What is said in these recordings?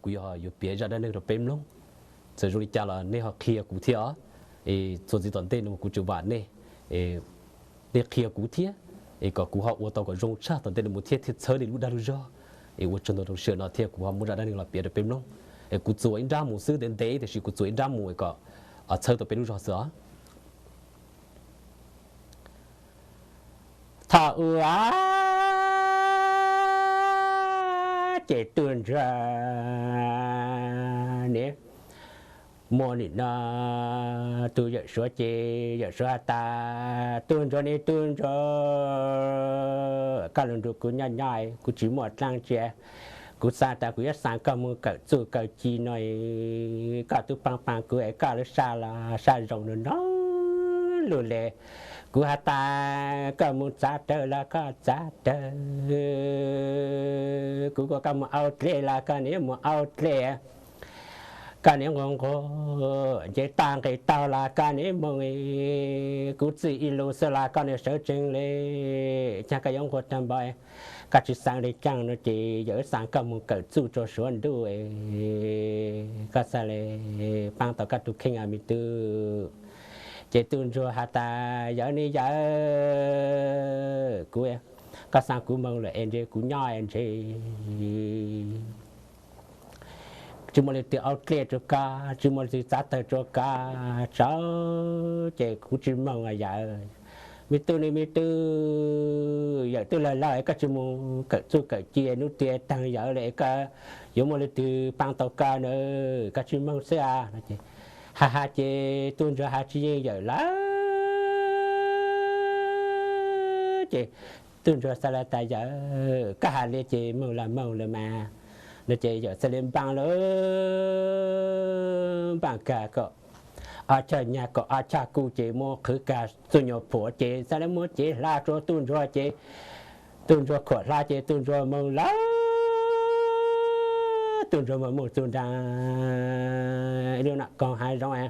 Kuv yog yuav piav zaj dab neeg rau peb mloog. Txawm zoo li cas los nej ho qhia kuv thiab os. Es txuas ntxiv tom ntej no kuv tseem vam nej, nej qhia kuv thiab, es kom kuv ho ua tau kom zoo tshaj tom ntej no mus thiab thiaj txhawb nej lub dag lub zog. Es ua tsaug ntau rau sij hawm no thiab kuv ho muab zaj dab neeg los piav rau peb mloog. Es kuv txuas ib nrab mus xwb, ntev ntev tiam sis kuv txuas ib nrab mus kom txhawb tau peb lub zog xwb os. Thaum ub ces Tub Ntsuag ne, muaj nim no tus yawm suav ces yawm suav has tas, Tub Ntsuag ne, Tub Ntsuag, koj los nrog kuv nyob nyob, kuv tsis muaj dlaab tsi, kuv xav tas kuv yuav xa koj mus kawm txuj kawm ci no, koj twb paab paab kuv es koj lub sab los sab zoo no no lug le. Kuv has tas koj mus txav dlej los koj txav dlej, kuv kom koj mus au dlej los koj nim mus au dlej, koj nim nquag nquag nce toj nqis taug los koj nim moog, kuv txwj ib lus xwb los koj nim sawv tsees le. Caag koj yuav nquag tag npaum, koj tsis xaav le caag no ces yawm xa koj mus kawm txuj rua Suav ntuj, koj xaav le paab tau koj tug kheej a me tub. Ces Tub Ntsuag has tas, yawm ne yawm, kuv, koj xa kuv moog lawm es ntshe kuv nyob ntshe tsis muaj leej twg au dlej rua koj, tsis muaj leej twg txav tawg rua koj, tsav ces kuv tsis moog yawm. Me tub ne me tub, yawm twb lawg lawg koj tsis mus kawm txuj kawm ci, nub twg taag yawm le koj yuav muaj leej twg paab tau koj na, koj tsis moog xwb a. Ha ha ces Tub Ntsuag has tsis yeej yawm lawm ces Tub Ntsuag xaav le tas, yawm koj has le ces moog los moog le mas, no ces yawm xaav le npaaj lawm, npaaj kag kom ob choj nyag kom ob choj kuj ces muab qhwv kag txuj nyuas phuam ces xaav le muab cev hla rua Tub Ntsuag ces Tub Ntsuag khuam hla ces Tub Ntsuag moog lawm. Tub Ntsuag moog moog txug nraag ib lub nam koog hav zoov,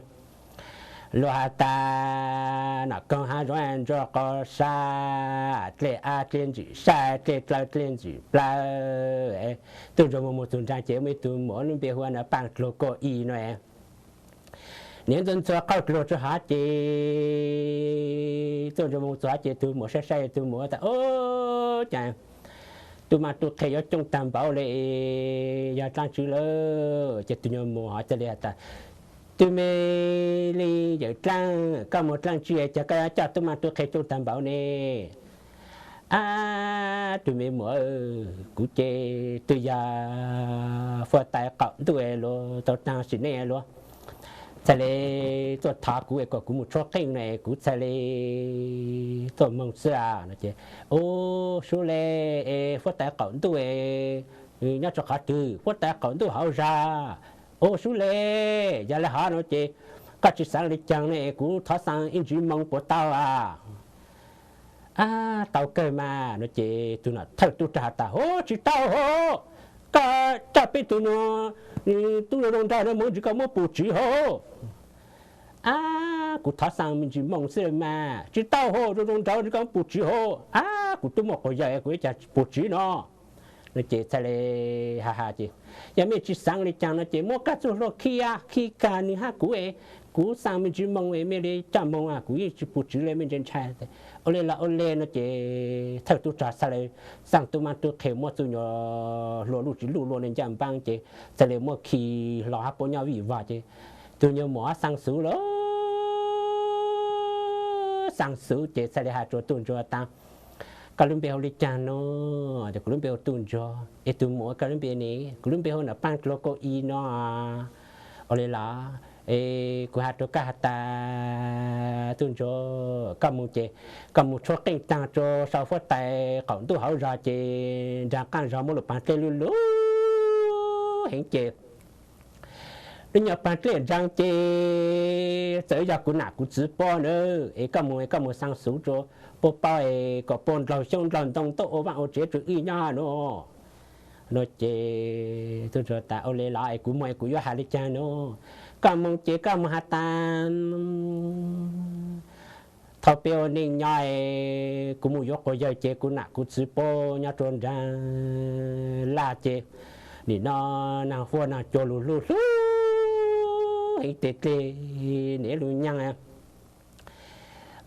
luag has tas nam koog hav zoov ntsug qhov sab, dlej ab dlej ntsim sab, dlej dlawv dlej ntsim plawv. Tub Ntsuag moog moog txug nraag ces muaj ib tug muam lub npe hu ua Paaj Dluag Kuj I no, niam ntxuav ntxhua qaug dluag rua hov ces Tub Ntsuag moog txug hov ces tug muam saib saib tug muam tas, o, cas tub maj tub qhe yuav coob taag npaum le, yog dlaab tsi lawm? Ces tug nyuas muam hov ca le has tas, tug me li yawm dlaab, koj muaj dlaab tsi caag koj yuav coj tub maj tub qhe coob taag npaum ne? Ab, tug me muam, kuv ces twb yog huab tais qaum ntuj luag tau taag sim neej luag txhaj le tuaj thov kuv es kom kuv mus tshuab qeej no es kuv txhaj le tuaj moog xwb a. No ces, o, sub le, es huab tais qaum ntuj nyob rua qhov twg? Huab tais qaum ntuj hauv zog. O, sub le, yog le hov no ces koj tsis xaav le caag ne es kuv thov xaa ib ntsis moog puas tau a? Ab, tau kawg mas. No ces tug nom thawj tub rog has tas, hov, tsis tau hov, koj coj peb tug nyuas tub zoo zoo nraug no moog ntsis koj muab pum tsiv hov. Ab, kuv thov xaa me ntsis moog xwb mas. Tsis tau hov, zoo zoo nraug ntsis koj muab pum tsiv hov. Ab, kuv tub muaj quas yawg kuv yuav cas pum tsiv no. No ces txhaj le has has ces, yog mej tsis xaav le caag no ces muab koj txuj hlua khi, khi kag nwg hab kuv es, kuv xaa me ntsis moog es mej le coj moog kuv yeej tsis pum tsiv le, mej ntshai ntshai. Ua le los ua le no ces thawj tub rog txhaj le xaa tub maj tub qhe muab txuj nyuas hlua luj tsis luj lua le ncaj npaab ces txhaj le muab khi hlo hab puab nyob vij vog ces tug nyuas muam xaa xuv lawm. Xaa xuv ces txhaj le has rua Tub Ntsuag tas, koj lub npe hu le caag no? Ces kuv lub npe hu Tub Ntsuag. Es tug muam, koj lub npe ne? Kuv lub npe hu Nom Paaj Dluag Kuj I no. Ua le los, es kuv has rua koj has tas, Tub Ntsuag, koj moog ces koj moog tshuab qeej taag rua sau huab tais qaum ntuj hauv zog ces nraag qaab zog muaj lub paag dlej lug lug heev ces lub nyuag paag dlej nraag ces txawm yog kuv nam kuv txiv puab na, es koj moog, koj moog xaa xuv rua puab paub es kom puab ndlaug xyoob ndlaug ntoo tuaj ua vaaj ua tsev rua wb nyob no. No ces Tub Ntsuag tas, ua le los es kuv moog es kuv yuav has le caag no? Koj moog ces koj moog has tas, thaus peb ua neej nyob es kuv moog yuav quas yawg ces kuv nam kuv txiv puab nyob rua nraag laj ces Nim no nag huab nag cua lug hlub hlub heev tes dleg, nim lub nyaaj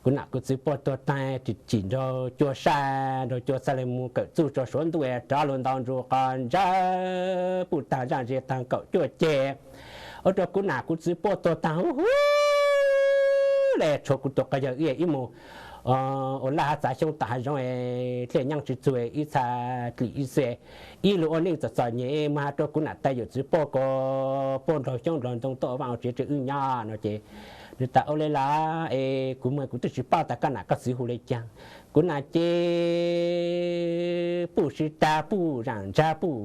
kuv nam kuv txiv poj tuag taag, tsim nraug cua saj nraug cua txhaj le moog kawm txuj rua suav ntuj, rov lug ntaus ntsug qos ntsawg puj taag zaaj ze taag kaum cuaj ceg, ua rua kuv nam kuv txiv poj tuag taag huv huv le, tshuav kuv tug quas yawg wb ib moog ua laj hab txav xyoob tom hav zoov, dlej nyaaj tsi txug, ib txha dlim ib txhia, ib lug ua neej txom txom nyem moog has rua kuv nam tais yawm txiv poj ko, poj nrug xyoob nrug ntoo tuaj ua vaaj ua tsev rua wb nyob no ces, nwg tas ua le los es kuv moog kuv twb tsi paub tas koj nam koj txiv hu le caag. Kuv nam ces puj sib tag puj zaam ntsag puj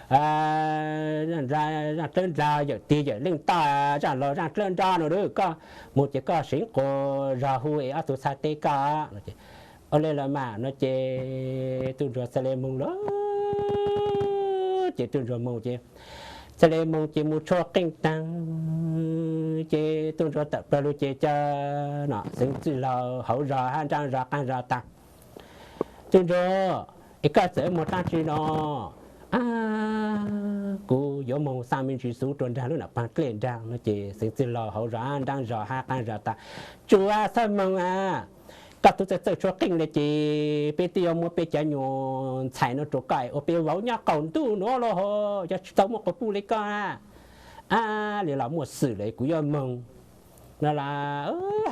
zaaj dlawb nrag yawm tig yawm leej toj zaaj laug zaaj dlawb nrag no lawm, koj moog ces koj seev quas zog hu es ob tug txha teb koj. Ua le los mas no ces Tuj Ntsuag txhaj le moog lawm. Ces Tuj Ntsuag moog ces txhaj le moog ces moog tshuab qeej taag ces Tuj Ntsuag tawm plawg lug ces cov nom xeev txwj laug hauv zog hab nraab zog qaab zog tas, Tuj Ntsuag, es koj txawm moog dlaab tsi no? Ab, kuv yuav moog xaa me ntsis xuv rua nraag lub nam paag dlej nraag no ces xeev txwj laug hauv zog hab nraab zog hab qaab zog tas, Tsuas txhob moog a, koj tub txawj txawj tshuab qeej le ces peb twb yuav muab peb cov nyuas ntxhais no rua koj ua peb vauv nyob qaum ntuj nuav los ho, yuav tsi tau muaj quas puj le koj a. Ab, le los muaj xwm le kuv yuav moog no los,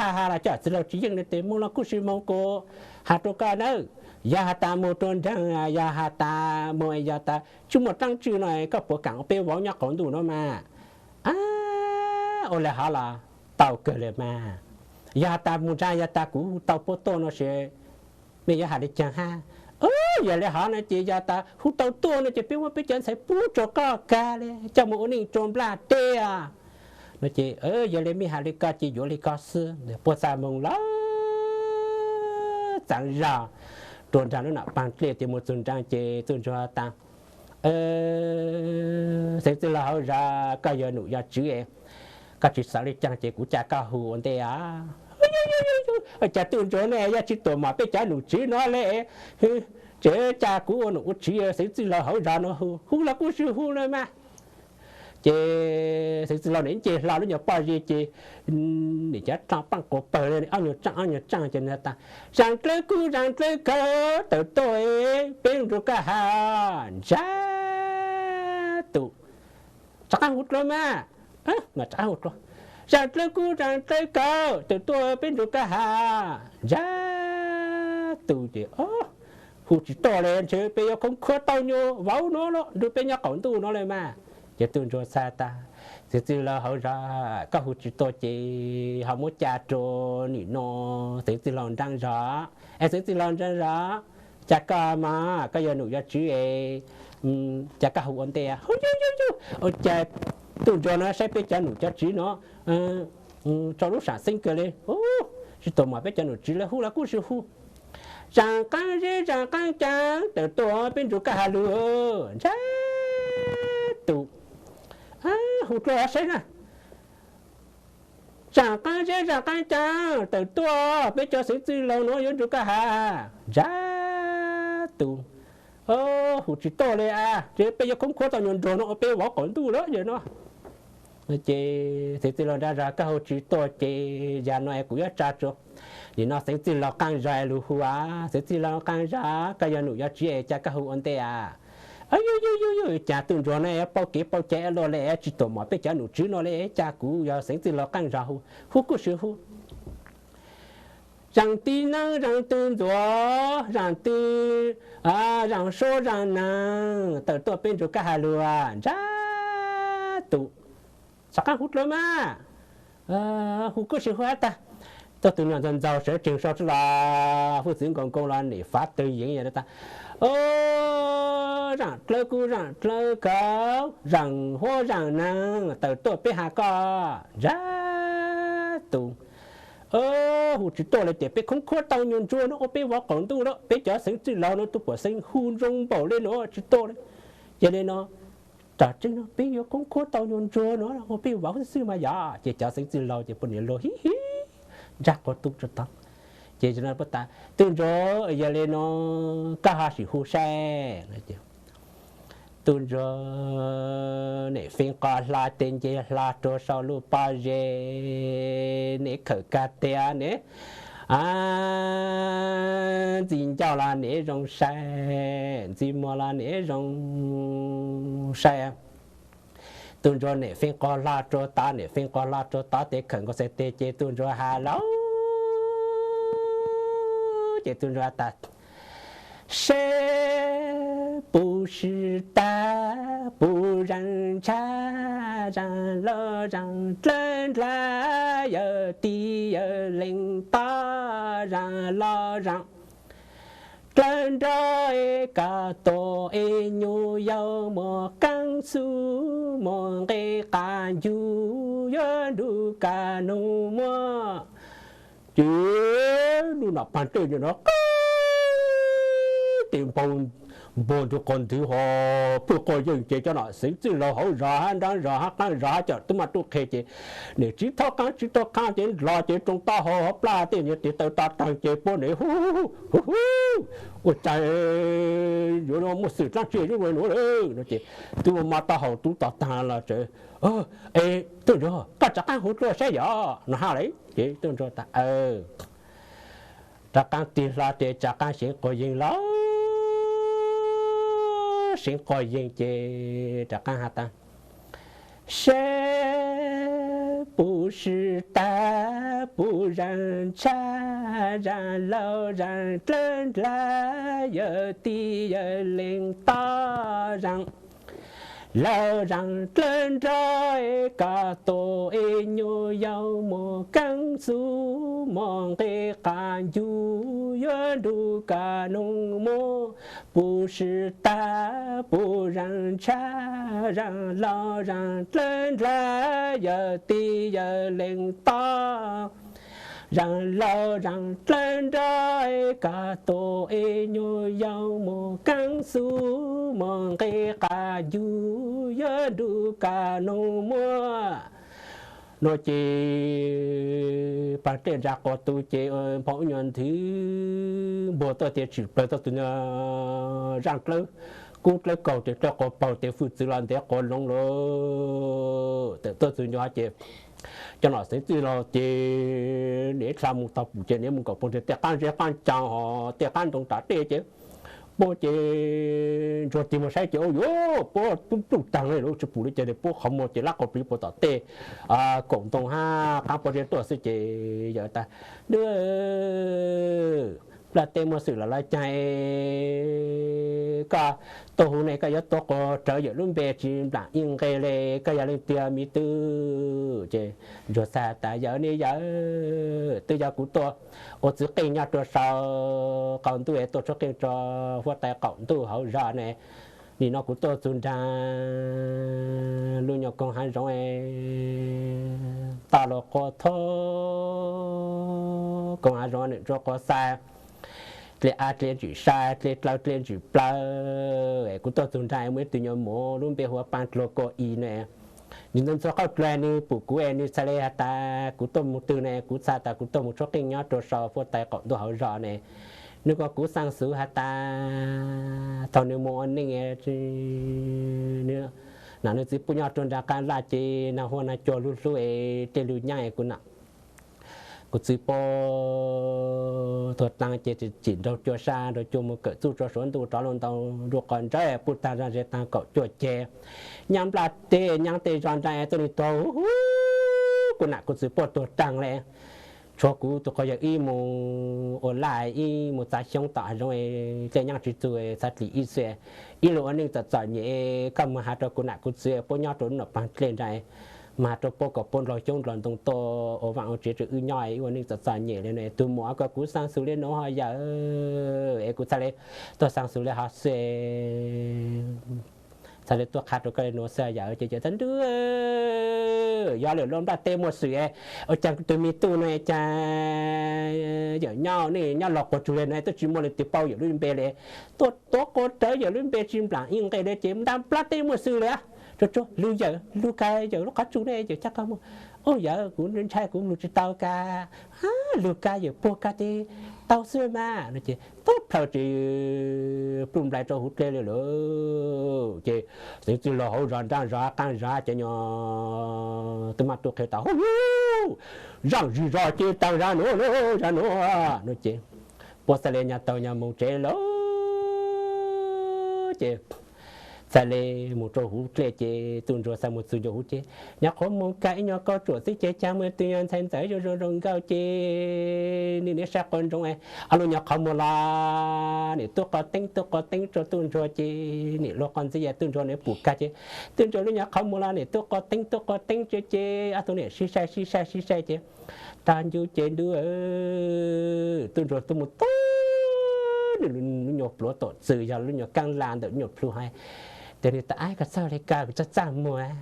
ha ha los coj txiv laug tsi yeej le tes moog los kuj sis moog, kuv has rua koj nawb, yog has tas moog rua nraag, yog has tas moog yog tas tsi muaj dlaab tsi no koj puas kaam ua peb vauv nyob qaum ntuj nuav mas? Ab, ua le hov los tau kawg le mas. Yog has tas moog nraag yog tas kuv hu tau puab tuaj no se mej yuav has le caag hab? Yog le hov no ces yog tas hu tau tuaj no ces peb muab peb cov ntxhais pub rua koj kag le coj moog ua neej rua nplaj teb os. No ces yog le mej has le koj ces yuav le koj xwb. Puab txhaj moog lawm txaav zog rua nraag lub nam paag dlej tes moog txug nraag ces Tuj Ntsuag tas, xeev txwj laug hauv zog, koj yog num yog tswv, koj tsi xaav le caag ces kuv ca koj hu ua ntej os. Cas Tuj Ntsuag ne yog tsi tuam mom peb cov num tswv no le, tseem ca kuv ua num ua tswv, xeev txwj laug hauv zog no hu, hu los kuj sis hu le mas. Ces xeev txwj laug nim nce hlo lub nyuag pob zeb ces nim cov dlaab paaj quas pawg le ob nyuag tsaaj ob nyuag tsaaj ces nwg tas, Zaam dlawb kub zaam dlawb kawg, tawm tuaj peb nrug koj has. Ntsab tus, rov qaab hu dlua mas, rov qaab hu dlua, Zaam dlawb kub zaam dlawb kawg, tawm tuaj peb nrug koj has. Ntsab tus ces hu tsis tuaj le, ntshe peb yuav khoov khuab tau nyuag vauv nuav los nrug peb nyob qaum ntuj nuav le mas. Ces Tuj Ntsuag txhaj tas, Xeev txwj laug hauv zog, koj hu tsis tuaj ces ho muab ca rua nim no xeev txwj laug nraab zog. Es xeev txwj laug nraab zog, ca koj mas, koj yog num yog tswv es ca koj hu ua ntej. Hu yug yug yug, ua cas Tuj Ntsuag no saib peb cov num cov tswv no rau lub sam xeeb kawg le, tsis tuam mom peb cov num tswv le, hu los kuj sis hu. Zaam qaab zeb zaam qaab caav, tawm tuaj peb nrug koj has lug. Ntsab tus, hu dlua saib na. Zaam qaab zeb zaam qaab caav, tawm tuaj peb cov xeev txwj laug nuav yuav nrug koj has. Ntsab tus, hu tsis tuaj le as, peb yuav khoov khuab tau nyuag nruag no ua peb vauv qaum ntuj lawm yog no. Ces xeev txwj laug nraab zog, koj hu tsis tuaj ces yog no es kuv yuav tsa rua nim no xeev txwj laug qaab zog lug hu as. Xeev txwj laug qaab zog, koj yog num yog tswv es ca koj hu ua ntej as. Yug yug yug yug, cas Tuj Ntsuag no paub kev paub cai luaj le, tsis tuam mom peb cov num tswv no le, cas kuv yog xeev txwj laug qaab zog hu, hu kuj sis hu. Zaam tij neeb zaam tij ntxuav, zaam tij, zaam suab zaam neeg, tawm tuaj peb nrug koj has lug. Ntsab tus, rov qaab hu dlua mas, hu kuj sis hu hab tag. Tuaj tus nyuam ntxaug ntxaug sawv tsees sau tsuj los, hwj txwv nkaus nkaus los nim fav tawg yeev tas, zaam dlawb kub zaam dlawb kawg, zaam huab zaam neeg, tawm tuaj peb has koj. Ntsab tus, hu tsis tuaj le ces peb khoov khuab tau nyuag ntsuag no ua peb vauv qaum ntuj lawm, peb cov xeev txwj laug no tus puam xeev hu ntsoog npaum le no tsis tuaj le. Yog le no, tog tseeb no peb yuav khoov khuab tau nyuag ntsuag no ua peb vauv xwb mas yog. Ces cov xeev txwj laug ces poj niam luag hib hib ntsaj quas tub rua tod. Ces tas, Tuj Ntsuag, yog le no koj ho sim hu saib. Tub ntsuag, nim feeb qo hla tes nce hla rua sau lub pob zeb, nim khawm kag tes nim, ntxi ncauj los nim zoo sai, ntxi muag los nim zoo sai. Tub ntsuag nim feeb qo hla rua tod, nim feeb qo hla rua tod, tes khawm nkaus xais tes ces tub ntsuag has lawm, ces tub ntsuag tas, seb puas tag, puas zam tshav, zam laug zam dlawb ndlab, yawm tij yawm leej tod, zam laug zam dlawb nrab, koj tuaj es nyuam yaus mus qeeb xub mus nqe qas ncuj, yuav nrug koj noog muab. Ces lub nam pag tej no qe tes npau npua nrug qos nthwv ho pw quas yeej ces cov nom xeev txwj laug hauv zos hab nraab zos hab qaab zos hab cov tub maj tub qhe ces nim tsiv thaub qaab tsiv thaub qaab ces nrov ces roo taub hau hab plab tej nyuag tes taw to taag ces puab nim hu hu hu, ua cas yuav muaj xwm dlaab tsi yuav ua nuav lawm no ces tub maj taub hau tub to taag los tsev. Es tub ntsuag, koj rov qaab hu dlua saib yom no hab lawm ces tub ntsuag tas rov qaab tig hlo tes rov qaab seev quas yeeg lawm, seev quas yeeg ces rov qaab has tas, seb puas tag, puas zam tshav, zam laug zam dlawb ndlab, yawm tij yawm leej tod, zam laug zam dlawb nrab, koj tuaj es nyuam yaus mus qeeb xub mus nqe qas ncuj, yuav nrug koj noog muab puas tag, puas zam tshav, zam laug zam dlawb ndlab, yawm tij yawm leej tod, zam laug zam dlawb nrab, koj tuaj es nyuam yaus mus qeeb xub mus nqe qas ncuj, yuav nrug koj noog muab no ces pag tej ntsa quas tu ces nphau ib nyuag nthwv npuag tuaj tias tsim plawg tuaj tus zaaj dlawb kub dlawb kaug ces dlawb quas paug ces hwj txwv los ntev quas loov lawm. Tawm tuaj txug ntua ces cov nom xeev txwj laug ces nim dlha mus tog pum ces nim mus nkaum pug nreg tej qaab zeb qaab caa hos tej qaab nroo tas dej ces puab ces ntsuag tig mus saib ces ua yuav puab pluj taag lawm tsi pum le ces puab qhov muag ces lab quas plig puag tom tej kaum ntoo hab qaab pob zeb tuaj xwb ces yawm tas, Ntuj, nplaj teb muaj xwm lawm los caag, koj tuaj huv ne koj yuav tuaj quas rawv yawm lub npe tsi nplaam ib nqe le, koj yog leej twg me tub? Ces ntsuag txhais tas, Yawm ne yawm, twb yog kuv tuaj ua txwv qeej nyob rua sau qaum ntuj es tuaj tshuab qeej rua huab tais qaum ntuj hauv zog ne. Nim no kuv tuaj txug nraag lub nyuag koog hav zoov toj lug quas thoob koog hav zoov nwm ntsuab quas xav, dlej ab dlej ntsws sab dlej dlawb dlej ntsws plawv es kuv tuaj txug nraag muaj ib tug nyuas muv lub npe hu ua Paab Dluag Kuj I ne. Nwg ntxhua ntxhua qauj dluag nwg pum kuv es nwg txhais le has tas kuv tuaj mus twg ne, kuv txhais tas kuv tuaj mus tshuab qeej nyob rua sau huab tais qaum ntuj hauv zog ne. Nwg kom kuv xaa xuv has tas thaum nwg mus ua neej, nam nwg txiv puab nyob rua nraag qaab laj ces naag huab naag cua lub hlub es dlej lug nyaab es kuv nam kuv txiv puab tuag taag ces tsim nraug cua sab nraug cua mus kawm txuj rua suav ntuj rov lug ntau nruab quas ntsawb puj taag zaaj ze taag kaum cuaj ceg. Nyaab nplaj teb nyaab tej zog nraag tuab neeg tuag huv, kuv nam kuv txiv puab tuag taag le. Tshuav kuv tug quas yawg ib mus ua laj ib mus txav xyoob tom hav zoov dlej nyaab tsi txug txhaj dlim ib xwb. Ib lug ua neej txom txom nyem, koj mus has rua kuv nam kuv txiv puab nyob rua lub nam paag dlej nraag, mus has rua puab kom puab nrug xyoob nrug ntoo tuaj ua vaaj ua tsev rua wb nyob, wb ua neej txom txom nyem le no. Tug muam, koj kuv xaa xuv le nuav hov yawm, es kuv txhaj le tuaj xaa xuv le hov xwb. Txhaj le tuaj qha rua koj le nuav xwb yawm. Ces yawm tas, Ntuj, yog lawm lub nplaj teb muaj xwm, ua caag tug me tub nuav caag yawm nyob ne nyob lug quas tsug le nuav tuaj tsi muaj leej twg paub yawm lub npe le. Tuaj tuav quas rawv yawm lub npe tsi nplaam ib nqe le ces ntaag nplaj teb muaj xwm le. Tsuag tsuag, lug yawm, lug kag yawm lub qhov tsua ne, yawm coj koj mus. Ub yawm, kuv ntshai kuv lug tsis tau kag. Lug kag yawm puag kag ces tau xwb mas no ces tub plhaw ris pluj nplais rau huv dlej li lawm. Ces xeev txwj laug hauv zos nraag zos qaab zos ces nyuas tub mab tub qhe tas, Hub, zaaj zis zos ces taag zag nuav, zag nuav no ces puab txhaj le nyas taug nyas moog tsev lawm. Ces txhaj le moog rau huv dlej ces tub ntsuag txhaj moog txug ncua huv ces nyuas qhov moog kag ib nyuas kauj tsuam xwb ces caag moog tug nyuas ntxhais ntxawm zoo zoo zoo nkauj ces nwg niam saib quas ntsoov es ob lub nyuas qhov muag los niam tub quas teeb tub quas teeb rua tub ntsuag ces niam lub quas ntxwb yog tub ntsuag niam pum kag ces tub ntsuag lub nyuas qhov muag los niam tub quas teeb tub quas teeb rua ces ob tug niam sib saib sib saib sib saib ces tag ncu ces ntu tub ntsuag tub moog tub nwg lub nyuas pluav tom txwm yog lub nyuas kaab la ntawm lub nyuas plhu hais, tes nwg tas, Ab, koj txawj le kag, kuv txawj txaj muag,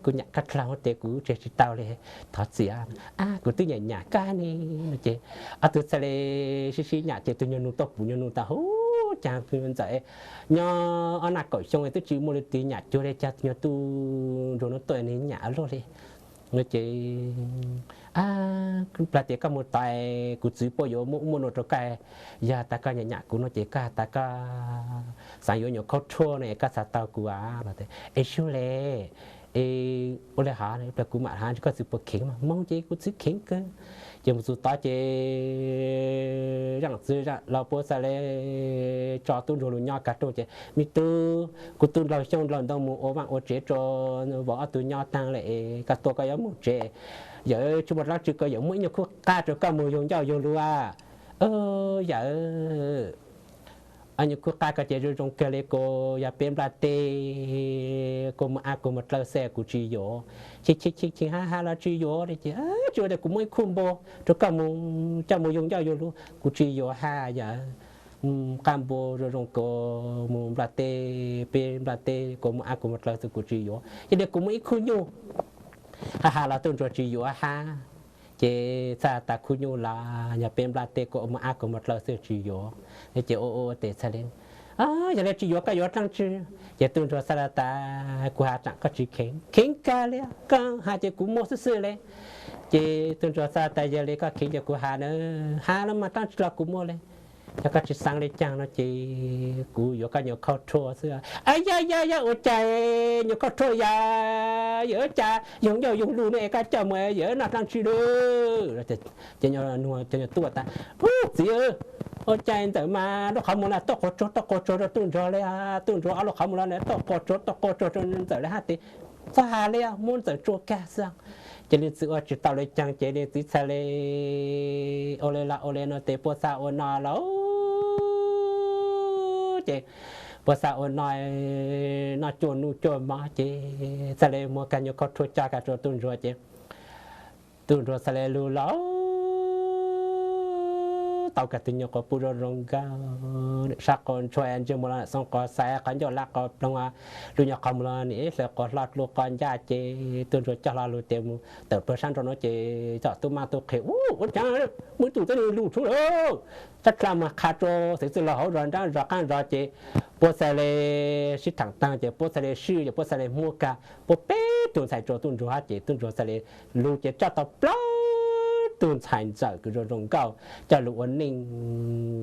kuv nyam koj dlhau tes kuv tseg tsis tau le, thov txim. Ab, kuv twb nyam nyam koj ne no ces ob tug txhaj le sib sib nyam ces tug nyuas nug tuaj pum nyuas nug tas, Hub, caag tug ntxawm nyob ob naj kaum xyoo twb tsis muaj leej twg nyam cuag le, caag tug nyuas tub ntsuag nuav tuaj nwg nyam luaj le no ces Ab, plag tias koj moog tod kuv txwv puab yuav muab ub muab nuav rua koj, yog tas koj nyam nyam kuv no ces koj has tas koj xaav yuav nyuas khaub rhuaj no es koj txhaj tau kuv a. Es sub le, es ua le hov, plag kuv mam hov koj txwv puas kheev mas. Moog ces kuv txwv kheev kawg. Ces moog txug tod ces zaaj txwv zaaj laug puab txhaj le tso tub ntsuag lug nyob kag rooj ces, Me tub, kuv tub ndlaug xyoob ndlaug ntoo moog ua vaaj ua tsev rua vauv ob tug nyob taag le es koj tuaj koj yuav moog tsev, yawm tsi muaj dlaab tsi koj yawm muab ib nyuag khub qab rua koj moog yoog ncauj yoog lug. Yawm, ib nyuag khub qab koj ces zoo zoo kawg le, kuas yog peb nplaj teb kuas moog ab kuas moog dlawb xwb kuv tsis yuav. Cheem cheem cheem cheem hab hab los tsis yuav le ces, Tsi ua le, kuv muab ib khub npua rua koj moog coj moog yoog ncauj yoog lug, kuv tsis yuav hab yawm. Qab npua zoo zoo kuas moog nplaj teb, peb nplaj teb kuas moog ab kuas moog dlawb xwb kuv tsis yuav. Yog le kuv muab ib khub nyuj hab hab los tub ntsuag tsis yuav hab. Ces txhaj tas khub nyuj los yog peb nplaj teb kuas moog ab kuas moog dlawb xwb tsis yuav. Ces ua ua tes txhaj le, Yog le tsis yuav koj yuav dlaab tsi? Ces tub ntsuag txhaj le tas, Kuv has tsaam koj tsis kheev. Kheev kag le, koj has ces kuv muab xwb xwb le. Ces tub ntsuag txhaj tas, Yog le koj kheev ces kuv has na, has le mas dlaab tsi los kuv muab le. Yog koj tsis xaav le caag no ces kuv yuav koj nyuas khaub rhuaj xwb. Yog yog yog, ua cas nyuas khaub rhuaj yog, yawm ua cas yoog ncauj yoog lug ne es koj coj moog yawm noj dlaab tsi lug? Ces nyuas tuaj tas, Ub txiv, ua cas ntxawm mas lub qhov muag los tuaj quas tsuag tuaj quas tsuag rua tub ntsuag le, tub ntsuag ob lub qhov muag los tuaj quas tsuag tuaj quas tsuag rua ntxawm le hab tes txhob has le, muab ntxawm tsua kag xwb. Ces leej txiv ua tsis tau le caag ces leej txiv txhaj le ua le los ua le no tes puab txhaj ua no lawm. Ces puab txhaj ua no, noj cuaj nuj cuaj mov ces txhaj le muab kag nyuas khaub rhuaj coj kag rua tub ntsuag ces tub ntsuag txhaj le lug lawm. Tau kag tug nyuas quas puj zoo zoo nkauj, sab quas ntsuag ntsej muag los xob quas xaiv, qhov ncauj lab quas ploog, lub nyuas qhov muag los nim ib hlawv quas hlo lub quas ncaj ces tub ntsuag coj hlo lug tes mus tawm plawg sab nraud no ces cov tub mab tub qhe, Ub, ua caag muaj ib tug tub lug tshuav lawm. Txhaj dlha mas qha rua xeev txwj laug hauv zos nraab zos qaab zos ces puab txhaj le sib thaam taag ces puab txhaj le swj ces puab txhaj le muab kag puab peb tug ntxhais rua tub ntsuag hab ces tub ntsuag txhaj le lug ces coj tau plaub tug ntxhais ntxawm kws zoo zoo nkauj coj lug ua neej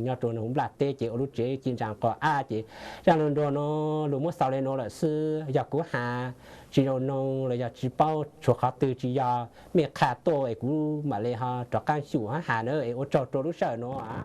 nyob rua huv nplaj teb ces ua lub tsev ci ntsaa quas ab ces zaaj lug nruag nuav lug muab xaus le nuav lawm xwb. Yog kuv has tsis zoo noog los yog tsis paub tshuav qhov twg tsis yog, mej qha tuaj es kuv mam le ho rov qaab xyum hab has na es ua tsaug rua lub sij hawm nuav.